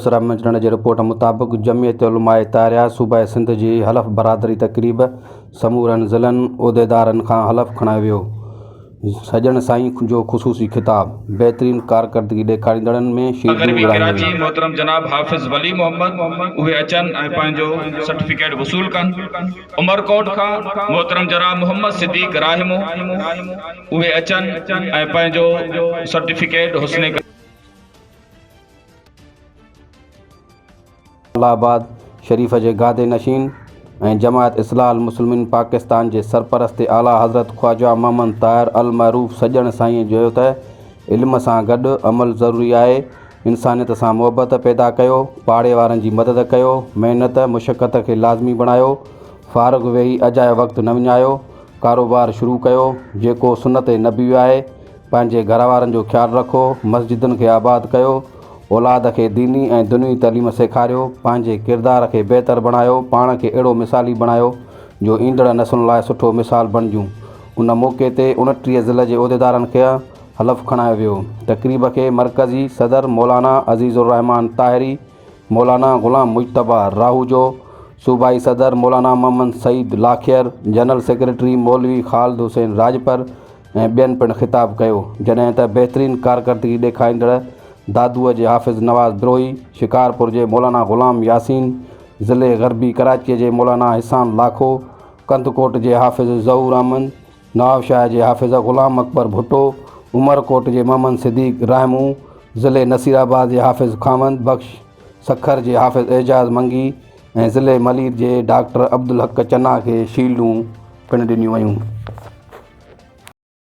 مدثر احمد چنڙ جي رپورٽ مطابق جمعيت علماء طاهريه صوبائي سنڌ جي حلف برادري تقريب سمورن ضلعن عهديدارن کان حلف کڻايو ويو سڄڻ سائين جو خصوصي خطاب بهترين ڪارڪردگي ڏيکاريندڙن ۾ شيلڊون مغربي ورهايون ڪراچي ويون. محترم جناب حافظ ولي محمد اهي اچن ۽ پنهنجو سرٽيفڪيٽ وصول ڪن. عمرڪوٽ کان محترم جناب محمد صديق راهمو اهي اچن ۽ پنهنجو سرٽيفڪيٽ حسن. الله آباد شريف جي گادي نشين ۽ جماعت اصلاح المسلمين پاڪستان جي سرپرست اعليٰ حضرت خواجه محمد طاهر المعروف سڄڻ سائين چيو ته علم سان گڏ عمل ضروري آهي، انسانيت سان محبت پيدا ڪيو، پاڙي وارن جي مدد ڪيو، محنت مشقت کي لازمي بڻايو، فارغ ويهي اجايو وقت نه وڃايو، ڪاروبار شروع ڪيو، جيڪو سنت نبوي آهي، پنهنجي گهر وارن جو خيال رکو، مسجدن کي آباد ڪيو، اولاد کي ديني ۽ دنيوي تعليم سيکاريو، پنهنجي ڪردار کي بهتر بڻايو، پاڻ کي اهڙو مثالي بڻايو جو ايندڙ نسلن لاء سٺو مثال بڻجون. ان موقعي تي 29 ضلع جي عهديدارن کي حلف کڻايو ويو. تقريب کي مرڪزي صدر مولانا عزيز الرحمان طاهري، مولانا غلام مجتبيٰ راهوجو، صوبائي صدر مولانا محمد سعيد لاکير، جنرل سيڪريٽري مولوي خالد حسين راڄپر ۽ ٻين پڻ خطاب ڪيو، جڏهن ته بهترين ڪارڪردگي ڏيکاريندڙ دادوء جي حافظ نواز بروهي، شڪارپور جي مولانا غلام ياسين، ضلعي غربي ڪراچيء جي مولانا حسان لاکو، ڪنڌڪوٽ جي حافظ ظهور احمد، نوابشاهه جي حافظ غلام اڪبر ڀٽو، عمرڪوٽ جي محمد صديق راهمون، ضلعي نصيرآباد جي حافظ خاوند بخش، سکر جي حافظ اعجاز منگي ۽ ضلعي ملير جي ڊاڪٽر عبدالحق چنا کي شيلڊون پڻ ڏنيون ويون.